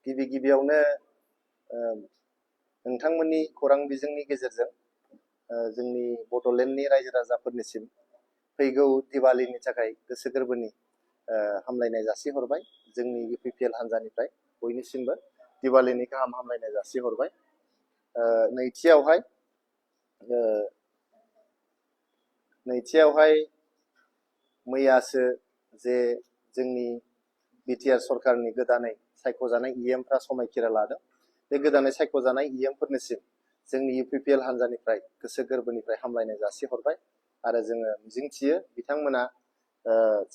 गिबियावनो नोंथांमोननि खौरां बिजोंनि गेजेरजों जोंनि बड'लेण्डनि रायजो राजाफोरनिसिम फैगौ दिवालीनि थाखाय गोसो गोरबोनि हामलायनाय जासिहरबाय। जोंनि UPPL हान्जानिफ्राय बयनिसिमबो दिवालीनि गाहाम हामलायनाय जासिहरबाय। नैथियावहाय मैयासो जे जोंनि BTR सरकारनि गोदानै सायख'जानाय EMफ्रा समायखिरा लादों। बे गोदानै सायख'जानाय EMफोरनिसिम जोंनि UPPL हान्जानिफ्राय गोसो गोरबोनिफ्राय हामलायनाय जासिहरबाय आरो जोङो मिजिंथियो बिथांमोना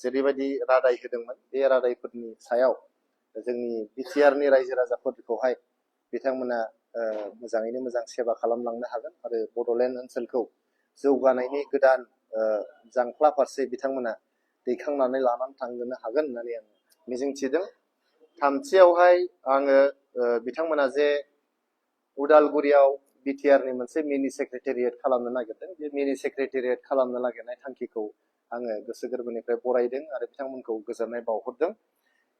जेरैबायदि रादाय होदोंमोन बे रादायफोरनि सायाव जोंनि BTRनि रायजो राजाफोरखौहाय बिथांमोना मोजाङैनो मोजां सेवा खालामलांनो हागोन आरो बड'लेण्ड ओनसोलखौ जौगानायनि गोदान जांख्ला फारसे बिथांमोना दैखांनानै लानानै थांनो हागोन होननानै आं मिजिंथिदों। थामथियावहाय आङो बिथांमोना जे उदालगुरियाव BTRनि मोनसे मिनि सेक्रेटारियेट खालामनो नागिरदों। बे मिनि सेक्रेटारियेट खालामनो नागिरनाय थांखिखौ आङो गोसो गोरबोनिफ्राय बरायदों आरो बिथांमोनखौ गोजोननाय बावहरदों।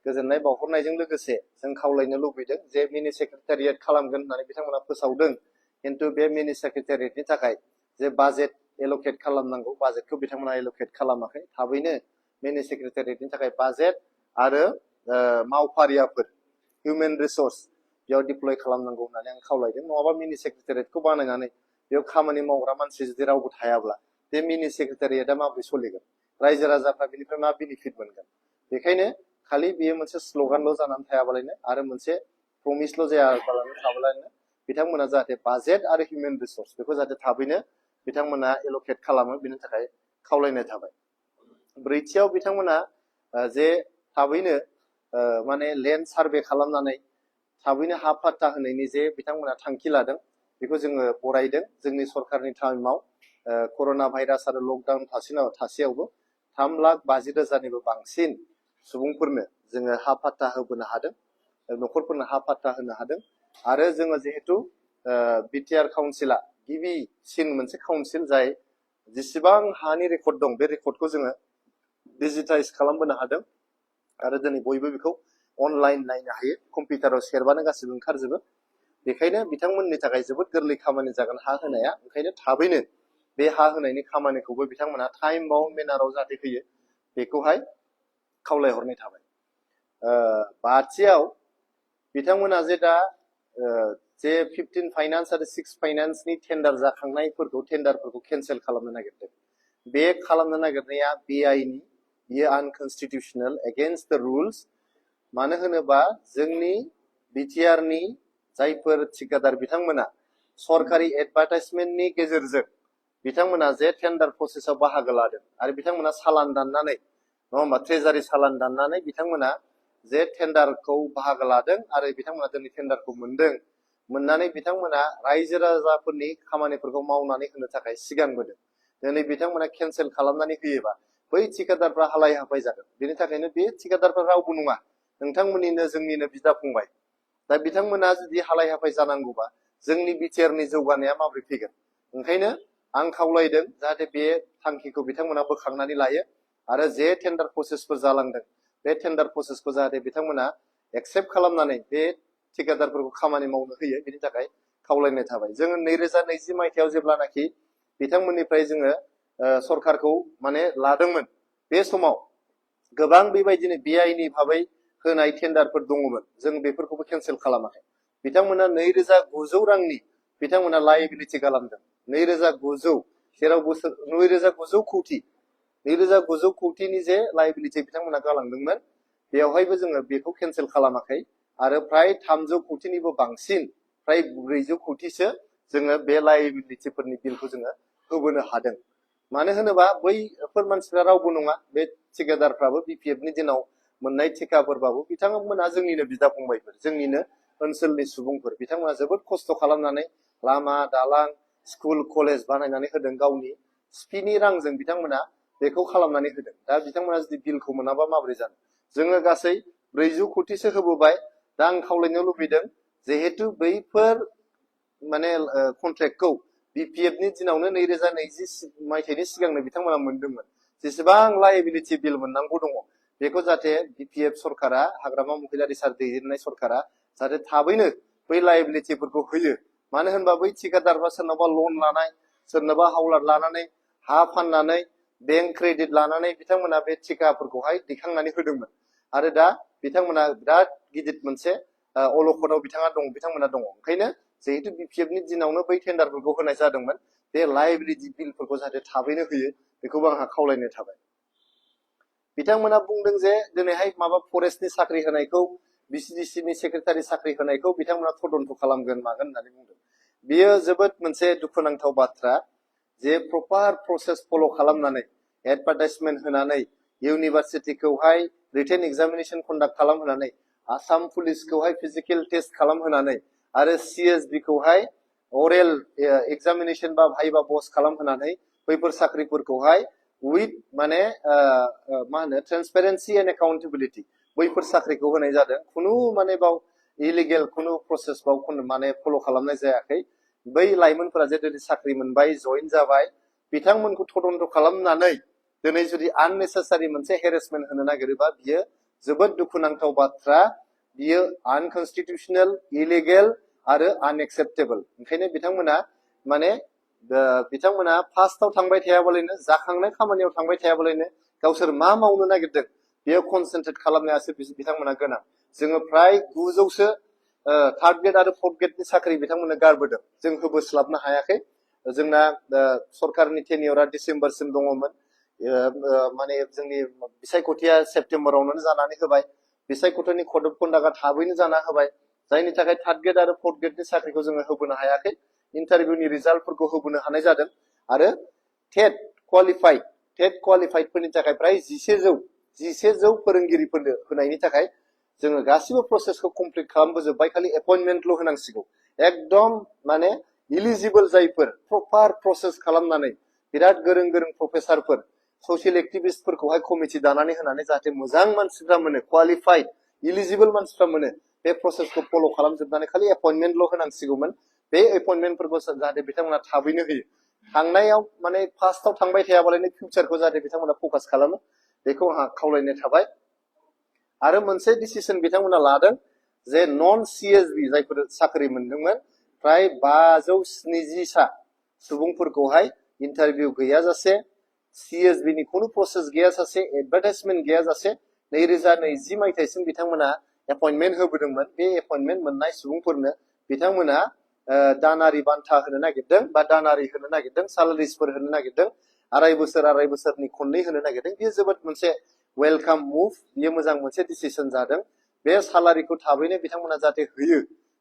गोजोननाय बावहरनायजों लोगोसे जों खावलायनो लुबैदों जे मिनि सेक्रेटारियेट खालामगोन होननानै बिथांमोना फोसावदों, किन्तु बे मिनि सेक्रेटारियेटनि थाखाय जे बाजेट एल'केट खालामनांगौ बाजेटखौ बिथांमोना एल'केट खालामाखै। थाबैनो मिनि सेक्रेटारियेटनि थाखाय बाजेट आरो मावफारियाफोर हिउमेन रिसर्स बेयाव डिप्लय खालामनांगौ होननानै आं खावलायदों। नङाबा मिनि सेक्रेटारियेटखौ बानायनानै बेयाव खामानि मावग्रा मानसि जुदि रावबो थायाब्ला बे मिनि सेक्रेटारियेटआ माबोरै सोलिगोन, रायजो राजाफ्रा बेनिफ्राय मा बेनिफिट मोनगोन। बेखायनो खालि बेयो मोनसे स्ल'गानल' जानानै थायाबालायनो आरो मोनसे प्रमिसल' जायाबालानो थाबालायनो बिथांमोना जाहाथे बाजेट आरो हिउमेन रिसर्स बेखौ जाहाथे थाबैनो बिथांमोना एल'केट खालामो, बेनि थाखाय खावलायनाय थाबाय। ब्रैथियाव बिथांमोना जे थाबैनो माने लेन्ड सार्भे खालामनानै थाबैनो हा पाट्टा होनायनि जे बिथांमोना थांखि लादों बेखौ जोङो बरायदों। जोंनि सरकारनि टाइमाव कर'ना भाइरास आरो लकडाउन थासेयावबो 3,50,000निबो बांसिन सुबुंफोरनो जोङो हा पाट्टा होबोनो हादों, न'खरफोरनो हा पाट्टा होनो हादों। आरो जोङो जिहेतु BTR काउन्सिला गिबिसिन मोनसे काउन्सिल जाय जेसेबां हानि रेकर्ड दं बे रेकर्डखौ जोङो डिजिटाइज खालामबोनो हादों आरो दिनै बयबो बेखौ अनलाइन नायनो हायो, कम्पिउटाराव सेरबानो गासिबो ओंखारजोबो। बेखायनो बिथांमोननि थाखाय जोबोद गोरलै खामानि जागोन हा होनाया। ओंखायनो थाबैनो बे हा होनायनि खामानिखौबो बिथांमोना टाइम बाउन्ड मेनाराव जाहाथे होयो बेखौहाय खावलायहरनाय थाबाय। बाथियाव बिथांमोना जे दा जे 15 फाइनान्स आरो 6 फाइनान्सनि टेन्डार टेन्डारफोरखौ केन्सेल खालामनो नागिरदों। बे खालामनो नागिरनाया बेआइनि, बियो आनकनस्टिटिउसनेल, एगेन्स्ट द रुल्स। मानो होनोबा जोंनि BTRनि जायफोर ठिकादार बिथांमोना सरकारि एडभार्टाइजमेन्टनि गेजेरजों बिथांमोना जे टेन्डार प्रसेसआव बाहागो लादों आरो बिथांमोना सालान दाननानै, नङा होमबा, ट्रेजारि सालान दाननानै बिथांमोना जे टेन्डारखौ बाहागो लादों आरो बिथांमोना दिनै टेन्डारखौ मोनदों। मोननानै बिथांमोना रायजो राजाफोरनि खामानिफोरखौ मावनानै होनो थाखाय सिगांबोदों। दिनै बिथांमोना केन्सेल खालामनानै होयोबा बै ठिकादारफ्रा हालाय हाफाय जागोन। बेनि थाखायनो बे ठिकादारफ्रा रावबो नङा, नोंथांमोननिनो जोंनिनो बिदा फंबाय। दा बिथांमोना जुदि हालाय हाफाय जानांगौबा जोंनि BTRनि जौगानाया माबोरै फैगोन। ओंखायनो आं खावलायदों जाहाथे बे थांखिखौ बिथांमोना बोखांनानै लायो आरो जे टेन्डार प्रसेसफोर जालांदों बे टेन्डार प्रसेसखौ जाहाथे बिथांमोना एक्सेप्ट खालामनानै बे ठिकादारफोरखौ खामानि मावनो होयो, बेनि थाखाय खावलायनाय थाबाय। जोङो 2020 मायथाइयाव जेब्लानाखि बिथांमोननिफ्राय जोङो सरकारखौ माने लादोंमोन, बे समाव गोबां बेबायदिनो बेआइनि भाबै होनाय टेन्डारफोर दङमोन। जों बेफोरखौबो केन्सेल खालामाखै। बिथांमोना 2,900 रांनि बिथांमोना लायबिलिटि खालामदों। 2,900, जेराव 2,900 कौटि 2,900 कौटिनि जे लायबिलिटि बिथांमोना गालांदोंमोन, बेवहायबो जोङो बेखौ केन्सेल खालामाखै आरो फ्राय 300 कौटिनिबो बांसिन, फ्राय 400 कौटिसो जोङो बे लायबिलिटिफोरनि बिलखौ जोङो होबोनो हादों। मानो होनोबा बैफोर मानसिफ्रा रावबो नङा, बे ठिकादारफ्राबो BPFनि दिनाव मोननाय ठिकाफोरबाबो बिथांमोना जोंनिनो बिदा फंबायफोर, जोंनिनो ओनसोलनि सुबुंफोर। बिथांमोना जोबोद खस्थ' खालामनानै लामा दालां स्कुल कलेज बानायनानै होदों, गावनि स्पिनि रांजों बिथांमोना बेखौ खालामनानै होदों। दा बिथांमोना जुदि बिलखौ मोनाबा माबोरै जानो। जोङो गासै 400 कौटिसो होबोबाय। दा आं खावलायनो लुबैदों जिहेतु बैफोर माने कन्ट्रेक्टखौ BPFनि दिनावनो 2020 मायथाइनि सिगांनो बिथांमोना मोनदोंमोन। जेसेबां लायबिलिटि बिल मोननांगौ दङ बेखौ जाहाथे BPF सरकारा, हाग्रामा महिलारि सार दैदेननाय सरकारा जाहाथे थाबैनो बै लायबिलिटिफोरखौ होयो मानो होनबा बै थिकादारफ्रा सोरनावबा लन लानाय सोरनावबा हावलाद लानानै हा फाननानै बेंक क्रेडिट लानानै बिथांमोना बे थिकाफोरखौहाय दैखांनानै होदोंमोन आरो दा बिथांमोना बिराद गिदिर मोनसे अलखदाव बिथांमोना दङ ओंखायनो जिहेतु बिपिएफनि दिनावनो बै टेन्डारफोरखौ होनाय जादोंमोन बे लायबिलिटि बिलफोरखौ जाहाथे थाबैनो होयो बेखौबो आंहा खावलायनाय थाबाय बिथांमोना बुंदों जे दिनैहाय माबा फरेस्टनि साख्रि होनायखौ बिसिडिसिनि सेक्रेटारि साख्रि होनायखौ बिथांमोना तदन्त खालामगोन मागोन होननानै बुंदों बियो जोबोद मोनसे दुखुनांथाव बाथ्रा जे प्रपार प्रसेस फल' खालामनानै एडभार्टाइजमेन्ट होनानै इउनिभार्सिटिखौहाय रिटेन एग्जामिनेसन कन्डाक्ट खालामहोनानै आसाम पुलिसखौहाय फिजिकेल टेस्ट खालामहोनानै आरो सिएसबिखौहाय अरेल एग्जामिनेसन बा भाइबा बस खालामहोनानै बैफोर साख्रिफोरखौहाय उइथ माने मा होनो ट्रेन्सपेरेन्सि एन्ड एकाउन्टेबिलिटि बैफोर साख्रिखौ होनाय जादों खुनु माने बाव इलिगेल खुनु प्रसेस बाव माने फल' खालामनाय जायाखै बै लाइमोनफोरा जे दिनै साख्रि मोनबाय जइन जाबाय बिथांमोनखौ तदन्त खालामनानै दिनै जुदि आननेसेसारि मोनसे हेरेसमेन्ट होनो नागिरोबा बियो जोबोद दुखुनांथाव बाथ्रा बियो आनकनस्टिटिउसनेल इलिगेल आरो आनएक्सेप्टेबल ओंखायनो बिथांमोना माने बिथांमोना फार्स्टआव थांबाय थायाबालायनो जाखांनाय खामानियाव थांबाय थायाबालायनो गावसोर मा मावनो नागिरदों बेयो कनसेन्ट्रेट खालामनायासो बिथांमोना गोनां जोङो फ्राय 900सो थार्ड ग्रेड आरो फोर्थ ग्रेडनि साख्रि बिथांमोननो गारबोदों जों होबोस्लाबनो हायाखै जोंना सरकारनि टेनियरा डिसेम्बरसिम दङमोन माने जोंनि बिसायख'थिया सेप्तेम्बरावनो जानानै होबाय बिसायख'थिनि कड अफ कन्डाक्टआ थाबैनो जाना होबाय जायनि थाखाय थार्ड ग्रेड आरो फोर्थ ग्रेडनि साख्रिखौ जोङो होबोनो हायाखै इन्टारभिउनि रिजाल्टफोरखौ होबोनो हानाय जादों आरो टेट क्वालिफाइडफोरनि थाखाय फ्राय 1100 फोरोंगिरिफोरनो होनायनि थाखाय जोङो गासिबो प्रसेसखौ कमप्लिट खालामबोजोबबाय खालि एपइन्टमेन्टल' होनांसिगौ एकदम माने इलिजिबल जायफोर प्रपार प्रसेस खालामनानै बिराद गोरों प्रफेसारफोर ससियेल एक्टिभिस्टफोरखौहाय कमिटि दानानै होनानै जाहाथे मोजां मानसिफ्रा मोनो क्वालिफाइड इलिजिबल मानसिफ्रा मोनो बे प्रसेसखौ फल' खालामजोबनानै खालि एपइन्टमेन्टल' होनांसिगौमोन बे एपइन्टमेन्टफोरखौ जाहाथे बिथांमोना थाबैनो होयो थांनायाव माने फार्स्टआव थांबाय थायाबालायनो फिउचारखौ जाहाथे बिथांमोना फकास खालामो बेखौ आंहा खावलायनाय थाबाय आरो मोनसे डिसिसन बिथांमोना लादों जे नन सिएसबि जायफोर साख्रि मोनदोंमोन फ्राय 570 सुबुंफोरखौहाय इन्टारभिउ गैयाजासे सिएसबि नि खुनु प्रसेस गैयाजासे एडभार्टाइजमेन्ट गैयाजासे 2020 मायथाइसिम बिथांमोना एपइन्टमेन्ट होबोदोंमोन बे एपइन्टमेन्ट मोननाय सुबुंफोरनो बिथांमोना दानारि बान्था होनो नागिरदों बा दानारि होनो नागिरदों सालारिसफोर होनो नागिरदों आराय बोसोरनि खननै होनो नागिरदों बेयो जोबोद मोनसे वेलकाम मुभ बियो मोजां मोनसे डिसिसन जादों बे सालारिखौ थाबैनो बिथांमोना जाहाथे होयो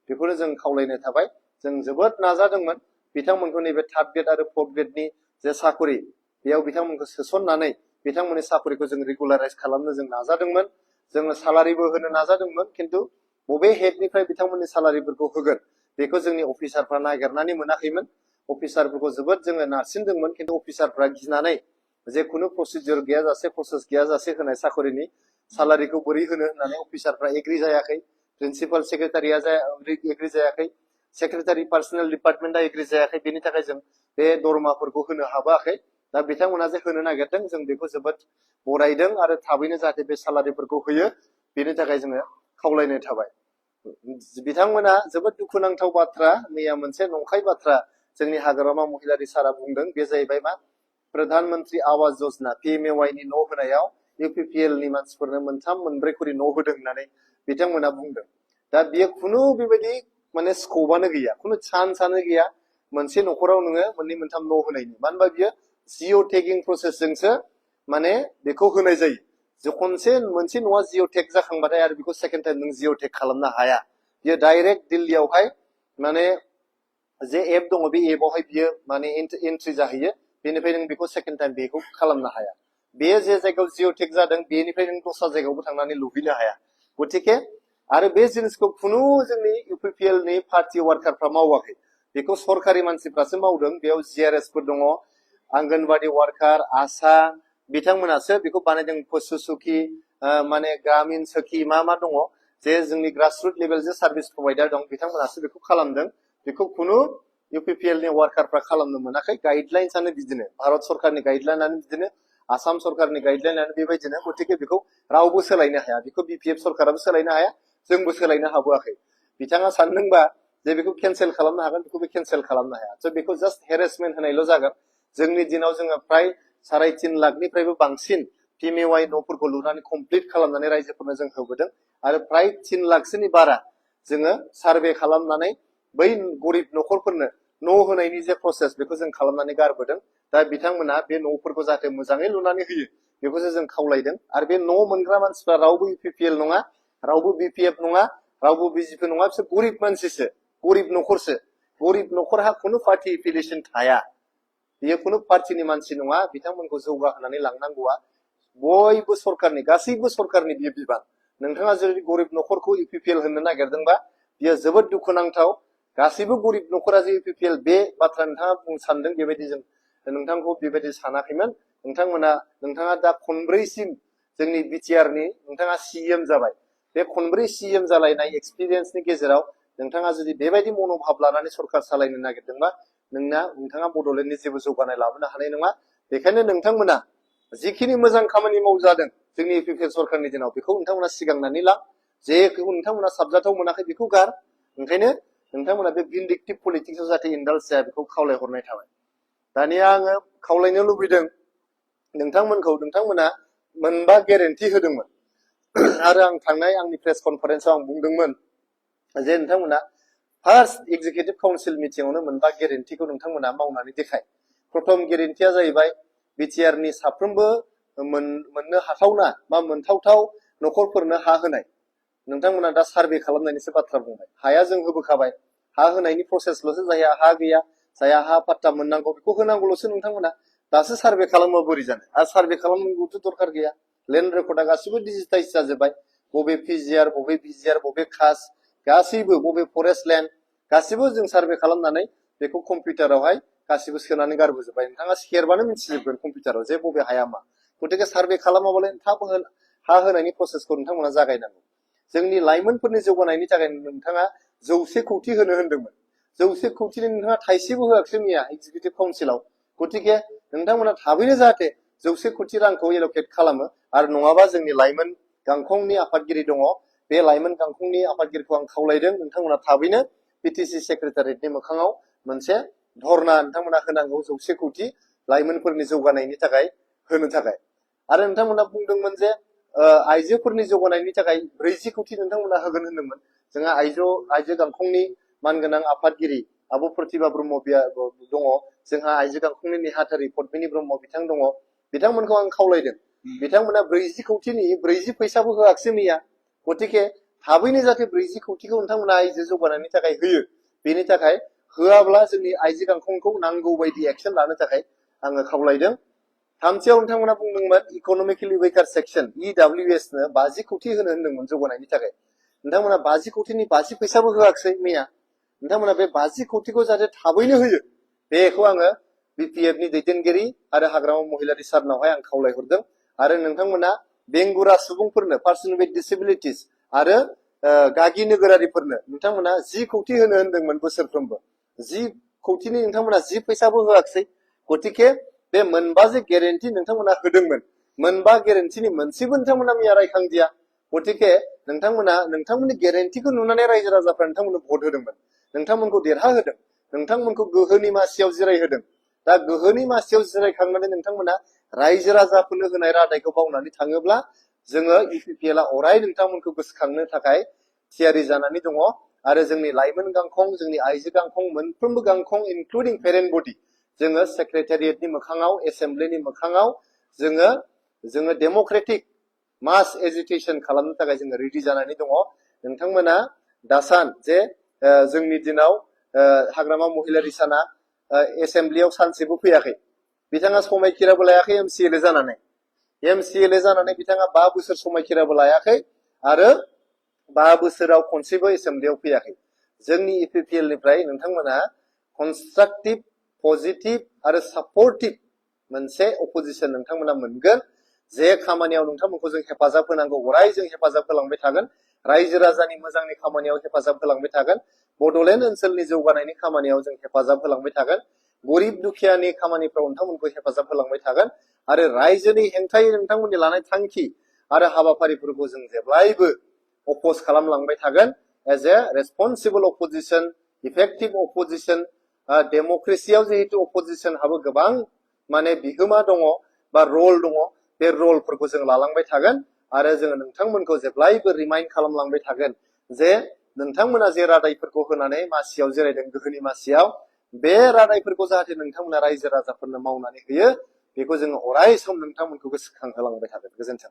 बेखौनो जों खावलायनाय थाबाय जों जोबोद नाजादोंमोन बिथांमोनखौ नैबे थार्ड ग्रेड आरो फोर्थ ग्रेडनि जे साखरि बेयाव बिथांमोनखौ सोसननानै बिथांमोननि साखरिखौ जों रेगुलाराइज खालामनो जों नाजादोंमोन जोङो सालारिबो होनो नाजादोंमोन खिन्थु बबे हेडनिफ्राय बिथांमोननि सालारिफोरखौ होगोन बेखौ जोंनि अफिसारफ्रा नागिरनानै मोनाखैमोन अफिसारफोरखौ जोबोद जोङो नारसिनदोंमोन खिन्थु अफिसारफ्रा गिनानै जे खुनु प्रसिडियर गैयाजासे प्रसेस गैयाजासे होनाय साखरिनि सालारिखौ बोरै होनो होननानै अफिसारफ्रा एग्रि जायाखै प्रिन्सिपाल सेक्रेटारिया एग्रि जायाखै सेक्रेटारि पार्सनेल डिपार्टमेन्टआ एग्रि जायाखै बेनि थाखाय जों बे दरमाफोरखौ होनो हाबोआखै दा बिथांमोना जे होनो नागिरदों जों बेखौ जोबोद बरायदों आरो थाबैनो जाहाथे बे सालारिफोरखौ होयो बेनि थाखाय जोङो खावलायनाय थाबाय बिथांमोना जोबोद दुखुनांथाव बाथ्रा मैया मोनसे नंखाय बाथ्रा जोंनि हाग्रामा महिलारि सारा बुंदों बे जाहैबाय मा प्रधानमन्त्री आवास योजना पिएमएवाइ नि न' होनायाव इउपिपिएल नि मानसिफोरनो 3-4 खरि न' होदों होननानै बिथांमोना बुंदों दा बियो खुनु बेबायदि माने स्क'पआनो गैया खुनु चान्सआनो गैया मोनसे न'खराव नोङो 2-3 न' होनायनि मानो होनबा बियो जिअ टेगिं प्रसेसजोंसो माने बेखौ होनाय जायो जे खनसे मोनसे न'आ जिअ टेग जाखांबाथाय आरो बेखौ सेकेन्ड टाइम नों जिअ टेग खालामनो हाया बियो डाइरेक्ट दिल्लीयावहाय माने जे एप दङ बे एपआवहाय बियो माने एन्ट्रि जाहैयो बेनिफ्राय नों बेखौ सेकेन्ड टाइम बेखौ खालामनो हाया बे जे जायगायाव जिअ टेग जादों बेनिफ्राय नों दस्रा जायगायावबो थांनानै लुहैनो हाया गतिके आरो बे जिनिसखौ खुनु जोंनि इउपिपिएल नि पार्टी वार्कारफ्रा मावाखै बेखौ सरकारि मानसिफ्रासो मावदों बेयाव जिआरएसफोर दङ आंगनबादि वार्कार आशा बिथांमोनासो बेखौ बानायदों पशु सखि माने ग्रामीण सखि मा दङ जे जोंनि ग्रासरुट लेभेल जे सार्भिस प्रभाइडार दं बिथांमोनासो बेखौ खालामदों बेखौ खुनु इउपिपिएल नि वार्कारफ्रा खालामनो मोनाखै गाइडलाइन्सआनो बिदिनो भारत सरकारनि गाइडलाइनआनो बिदिनो आसाम सरकारनि गाइडलाइनआनो बेबायदिनो गतिके बेखौ रावबो सोलायनो हाया बेखौ बिपिएफ सरकाराबो सोलायनो हाया जोंबो सोलायनो हाबोआखै बिथाङा सानदोंबा जे बेखौ केन्सेल खालामनो हागोन बेखौ बे केन्सेल खालामनो हाया स' बेखौ जास्ट हेरेसमेन्ट होनायल' जागोन जोंनि दिनाव जोङो फ्राय 3.5 लाखनिफ्रायबो बांसिन PMAY न'फोरखौ लुनानै कमप्लिट खालामनानै रायजोफोरनो जों होबोदों आरो फ्राय 3 लाखसोनि बारा जोङो सार्भे खालामनानै बै गरिब न'खरफोरनो न' होनायनि जे प्रसेस बेखौ जों खालामनानै गारबोदों दा बिथांमोना बे न'फोरखौ जाहाथे मोजाङै लुनानै होयो बेखौसो जों खावलायदों आरो बे न' मोनग्रा मानसिफ्रा रावबो UPPL नङा रावबो BPF नङा रावबो BJP नङा बिसोर गरिब मानसिसो गरिब न'खरसो गरिब न'खरहा खुनु पार्टी एफिलिएशन थाया बेयो खुनु पार्टीनि मानसि नङा बिथांमोनखौ जौगाहोनानै लांनांगौआ बयबो सरकारनि गासैबो सरकारनि बियो बिबान नोंथाङा जुदि गरिब न'खरखौ UPPL होननो नागिरदोंबा बियो जोबोद दुखुनांथाव गासैबो गरिब न'खरा जे UPPL बे बाथ्रा नोंथाङा बुंनो सानदों बेबायदि जों नोंथांखौ बेबायदि सानाखैमोन नोंथाङा दा खनब्रैसिम जोंनि बिटिआरनि नोंथाङा CM जाबाय बे खनब्रै CM जालायनाय एक्सपिरियेन्सनि गेजेराव नोंथाङा जुदि बेबायदि मनोभाब लानानै सरकार सालायनो नागिरदोंबा नोंथाङा बड'लेण्डनि जेबो जौगानाय लाबोनो हानाय नङा बेखायनो नोंथांमोना जिखिनि मोजां खामानि मावजादों जोंनि UPPL सरकारनि दिनाव बेखौ नोंथांमोना सिगांनानै ला जेखौ नोंथांमोना साबजाथाव मोनाखै बेखौ गार ओंखायनो नोंथांमोना बे भिन्डिक्टिभ पलिटिक्सआव जाहाथे इन्डाल्ज जाया बेखौ खावलायहरनाय थाबाय दानिया आङो खावलायनो लुबैदों नोंथांमोना मोनबा गेरेन्टि होदोंमोन आरो आं थांनाय आंनि प्रेस कनफारेन्सआव आं बुंदोंमोन जे नोंथांमोना फार्स्ट एग्जिकिउटिभ काउन्सिल मिटिंआवनो मोनबा गेरेन्टिखौ नोंथांमोना मावनानै देखाय प्रथम गेरेन्टिया जाहैबाय बिटिआरनि साफ्रोमबो मोननो हाथावना बा मोनथावथाव न'खरफोरनो हा होनाय नोंथांमोना दा सार्भे खालामनायनिसो बाथ्रा बुंबाय हाया जों होबोखाबाय हा होनायनि प्रसेसल'सो जायहा हा गैया जायहा हा पाट्टा मोननांगौ बेखौ होनांगौल'सो नोंथांमोना दासो सार्भे खालामबा बोरै जानो आरो सार्भे खालामनांगौथ' दरखार गैया लेन्ड रेकर्डआ गासिबो डिजिटाइज जाजोब्बाय बबे पिजिआर बबे बिजिआर बबे खास गासैबो बबे फरेस्ट लेन्ड गासिबो जों सार्भे खालामनानै बेखौ कम्पिउटारावहाय गासिबो सोनानै गारबोजोब्बाय नोंथाङा सेरबानो मिथिजोबगोन कम्पिउटाराव जे बबे हाया मा गतिके सार्भे खालामाबालाय थाब हा होनायनि प्रसेसखौ नोंथांमोना जागायनांगौ जोंनि लाइमोनफोरनि जौगानायनि थाखाय नोंथाङा 100 कौटि होनो होनदोंमोन 100 कौटिनि नोंथाङा थाइसेबो होआखै मैया एग्जिकिउटिभ काउन्सिलाव गतिके नोंथांमोना थाबैनो जाहाथे 100 कौटि रांखौ एल'केट खालामो आरो नङाबा जोंनि लाइमोन गांखंनि आफादगिरि दङ बे लाइमोन गांखंनि आफादगिरिखौ आं खावलायदों नोंथांमोना थाबैनो PTC सेक्रेटारियेटनि मोखाङाव मोनसे धरना नोंथांमोना होनांगौ 100 कौटि लाइमोनफोरनि जौगानायनि थाखाय होनो थाखाय आरो नोंथांमोना बुंदोंमोन जे आइजोफोरनि जौगानायनि थाखाय 40 कौटि नोंथांमोना होगोन होनदोंमोन जोंहा आइजो गांखंनि मानगोनां आफादगिरि आब' प्रतिभा ब्रह्म दङ जोंहा आइजो गांखंनि नेहाथारि पद्मिनी ब्रह्म बिथां दङ बिथांमोनखौ आं खावलायदों बिथांमोना 40 कौटिनि 40 फैसाबो होआखै मैया गतिके थाबैनो जाहाथे 40 कौटिखौ नोंथांमोना आइजो जौगानायनि थाखाय होयो बेनि थाखाय होआब्ला जोंनि आइजो गांखंखौ नांगौ बायदि एक्सन लानो थाखाय आङो खावलायदों थामथियाव नोंथांमोना बुंदोंमोन इकनमिकेलि वेकार सेक्सन EWS नो 50 कौटि होनो होनदोंमोन जौगानायनि थाखाय नोंथांमोना 50 कौटिनि 50 फैसाबो होआखै मैया नोंथांमोना बे 50 कौटिखौ जाहाथे थाबैनो होयो बेखौ आङो BPF नि दैदेनगिरि आरो हाग्रामा महिलारि सारनावहाय आं खावलायहरदों आरो नोंथांमोना बेंगुरा सुबुंफोरनो पार्सन विथ डिसेबिलिटिस आरो गागि नोगोरारिफोरनो नोंथांमोना 10 कौटि होनो होनदोंमोन बोसोरफ्रोमबो 10 कौटिनि नोंथांमोना 10 फैसाबो होआखै गतिके बे मोनबा जे गेरेन्टि नोंथांमोना होदोंमोन मोनबा गेरेन्टिनि मोनसेबो नोंथांमोना मैया रायखांदिया गतिके नोंथांमोननि गेरेन्टिखौ नुनानै रायजो राजाफ्रा नोंथांमोननो भट होदोंमोन नोंथांमोनखौ देरहाहोदों नोंथांमोनखौ गोहोनि मासियाव जिरायहोदों दा गोहोनि मासियाव जिरायखांनानै नोंथांमोना रायजो राजाफोरनो होनाय रादायखौ बावनानै थाङोब्ला जोङो UPPLआ अराय नोंथांमोनखौ गोसोखांनो थाखाय थियारि जानानै दङ आरो जोंनि लाइमोन गांखं जोंनि आइजो गांखं मोनफ्रोमबो गांखं इनक्लुडिं पेरेन्ट बडि जोङो सेक्रेटारियेटनि मोखाङाव एसेम्ब्लिनि मोखाङाव जोङो डेम'क्रेटिक मास एजिटेशन खालामनो थाखाय जोङो रेडि जानानै दङ नोंथांमोना दासान जे जोंनि दिनाव हाग्रामा महिलारि साना एसेम्ब्लियाव सानसेबो फैयाखै बिथाङा समायखिराबो लायाखै MCLA जानानै बिथाङा 5 बोसोर समायखिराबो लायाखै आरो 5 बोसोराव खनसेबो एसेम्ब्लियाव फैयाखै जोंनि UPPL निफ्राय नोंथांमोना कनस्ट्राक्टिभ पजिटिभ आरो सापर्टिभ मोनसे अपोजिशन नोंथांमोना मोनगोन जे खामानियाव नोंथांमोनखौ जों हेफाजाब होनांगौ अराय जों हेफाजाब होलांबाय थागोन रायजो राजानि मोजांनि खामानियाव हेफाजाब होलांबाय थागोन बड'लेण्ड ओनसोलनि जौगानायनि खामानियाव जों हेफाजाब होलांबाय थागोन गरिब दुखियानि खामानिफ्राव नोंथांमोनखौ हेफाजाब होलांबाय थागोन आरो रायजोनि हेंथायै नोंथांमोननि लानाय थांखि आरो हाबाफारिफोरखौ जों जेब्लायबो अपोज खालामलांबाय थागोन as a responsible opposition effective opposition डेमोक्रेसियाव जिहेतु अपोजिशनहाबो गोबां माने बिहोमा दङ बा रल दङ बे रलफोरखौ जों लालांबाय थागोन आरो जोङो नोंथांमोनखौ जेब्लायबो रिमाइन्ड खालामलांबाय थागोन जे नोंथांमोना जे रादायफोरखौ होनानै मासियाव जिरायदों गोहोनि मासियाव बे रादायफोरखौ जाहाथे नोंथांमोना रायजो राजाफोरनो मावनानै होयो बेखौ जोङो अराय सम नोंथांमोनखौ गोसोखांहोलांबाय थागोन। गोजोन्थों।